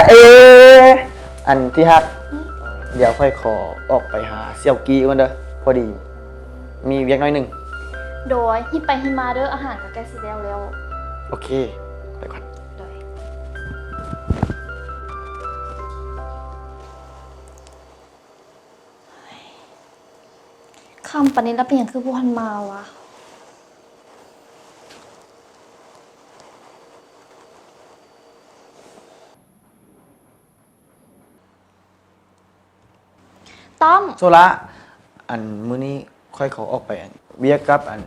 ເອ ອັນທີ່ຮັກ ດຽວຂ້ອຍຂໍອອກໄປຫາສ່ຽວກີ້ກ່ອນເດີ ພໍດີມີວຽກໜ້ອຍໜຶ່ງ. ໂດຍ ຮີບໄປຮີບມາເດີ ອາຫານກໍໃກ້ຊິແລ້ວແລ້ວ. ໂອເຄ ໄປກ່ອນ. ໂດຍ. ຄ່ຳປານນີ້ລະ ເປັນຫຍັງຄືບໍ່ທັນມາວະ? ຕ້ອມ. ໂຊລະ ອັນ ມື້ນີ້ຂ້ອຍຂໍອອກໄປ ອັນ ວຽກກັບ ອັນ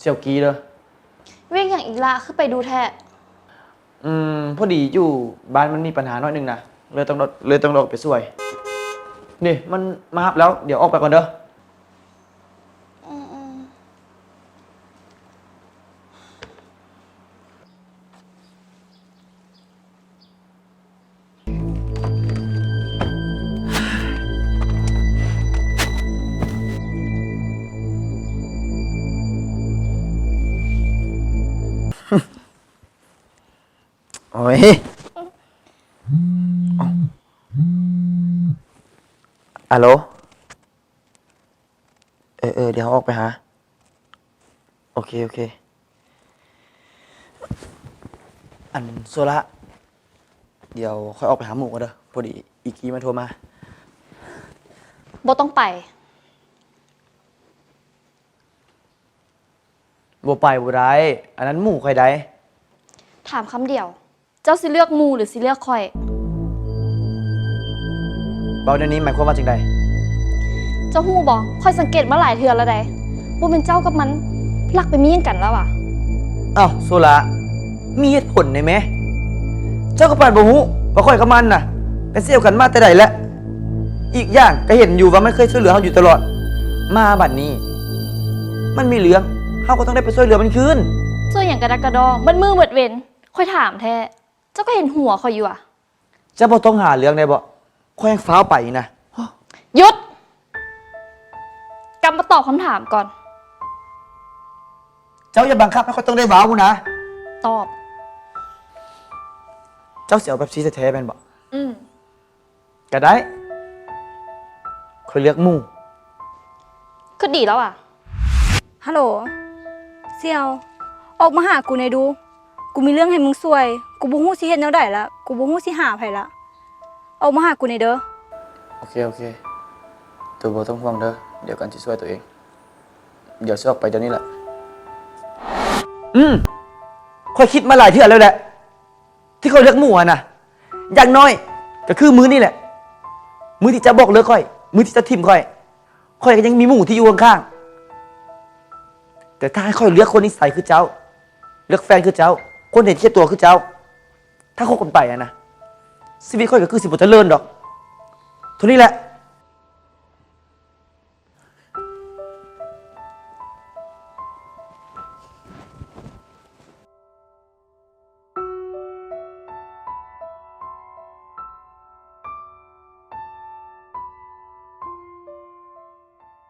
ສ່ຽວກີ້ເດີ. ວຽກຫຍັງອີກລະ ຄືໄປດູແທ້? ອືມ ພໍດີຢູ່ບ້ານມັນມີບັນຫາໜ້ອຍໜຶ່ງນະ ເລີຍຕ້ອງ ເລີຍຕ້ອງໄດ້ອອກໄປຊ່ວຍ. ນີ້ ມັນມາຮັບແລ້ວ ດຽວອອກໄປກ່ອນເດີ. ອືມໆ. ໂອ້ຍ ອາໂລ. ເອີໆ ດຽວເຮົາອອກໄປຫາ. ໂອເຄ ໂອເຄ. ອັນ ໂຊລະ ດຽວຂ້ອຍອອກໄປຫາໝູ່ກ່ອນເດີ ພໍດີອີກີ້ມັນໂທມາ. ບໍ່ຕ້ອງໄປ. ບໍ່ໄປບໍ່ໄດ້ ອັນນັ້ນໝູ່ຂ້ອຍໃດ໋. ຖາມຄຳດຽວ. ເຈົ້າຊິເລືອກໝູ່ ຫຼື ຊິເລືອກຂ້ອຍ? ເວົ້າແນວນີ້ໝາຍຄວາມວ່າຈັ່ງໃດ? ເຈົ້າຮູ້ບໍ່ ຂ້ອຍສັງເກດມາຫຼາຍເທື່ອແລ້ວໃດ໋ ບໍ່ແມ່ນເຈົ້າກັບມັນລັກໄປມີຫຍັງກັນແລ້ວຫວາ? ອ້າວ ໂຊລະ ມີເຫດຜົນແດ່ແມ. ເຈົ້າກໍປານບໍ່ຮູ້ວ່າຂ້ອຍກັບມັນນະ ເປັນສ່ຽວກັນມາແຕ່ໃດແລ້ວ. ອີກຢ່າງກໍເຫັນຢູ່ວ່າມັນເຄີຍຊ່ວຍເຫຼືອເຮົາຢູ່ຕະຫຼອດ. ມາບັດນີ້ມັນມີເລື່ອງ ເຮົາກໍຕ້ອງໄດ້ໄປຊ່ວຍເຫຼືອມັນຄືນ. ຊ່ວຍຫຍັງກະດັກກະດໍ ເບິດມື້ເບິດເວັນ. ຂ້ອຍຖາມແທ້. ເຈົ້າກໍເຫັນຫົວຂ້ອຍຢູ່ຫວາ? ເຈົ້າບໍ່ຕ້ອງຫາເລື່ອງໄດ້ບໍ່? ຂ້ອຍຍັງຟ້າວໄປນະ. ຢຸດ! ກັບມາຕອບຄຳຖາມກ່ອນ. ເຈົ້າຢ່າບັງຄັບໃຫ້ຂ້ອຍຕ້ອງໄດ້ເວົ້ານະ. ຕອບ. ເຈົ້າຊິເອົາແປັບຊີແທ້ໆແມ່ນບໍ່? ອືມ. ກໍໄດ້ ຂ້ອຍເລືອກໝູ່. ຄືດີແລ້ວຫວາ? ຮັລໂຫຼ ສ່ຽວ ອອກມາຫາກູແດ່ດູ. ກູມີເລື່ອງໃຫ້ມຶງຊ່ວຍ. ກູບໍ່ຮູ້ຊິເຮັດແນວໃດລະ. ກູບໍ່ຮູ້ຊິຫາໃຜລະ. ອອກມາຫາກູແດ່ເດີ. ໂອເຄ ໂອເຄ. ໂຕບໍ່ຕ້ອງຫ່ວງເດີ. ດຽວກັນຊິຊ່ວຍໂຕເອງ. ດຽວຊິອອກໄປດຽວນີ້ລະ. ອືມ. ຂ້ອຍຄິດມາຫຼາຍເທື່ອແລ້ວແຫຼະ. ທີ່ຂ້ອຍເລືອກໝູ່ຫັ້ນນະ ຢ່າງໜ້ອຍກໍຄືມື້ນີ້ແຫຼະ ມື້ທີ່ເຈົ້າບອກເລີກຂ້ອຍ ມື້ທີ່ເຈົ້າຖິ້ມຂ້ອຍ ຂ້ອຍກໍຍັງມີໝູ່ທີ່ຢູ່ຂ້າງໆ. ແຕ່ຖ້າໃຫ້ຂ້ອຍເລືອກຄົນນິໄສຄືເຈົ້າ ເລືອກແຟນຄືເຈົ້າ ຄົນເຫັນແກ່ຕົວຄືເຈົ້າ ຖ້າຄົບກັນໄປຫັ້ນນະ ຊີວິດຂ້ອຍກໍຄືຊິບໍ່ຈະເລີນດອກ. ເທົ່ານີ້ແຫຼະ.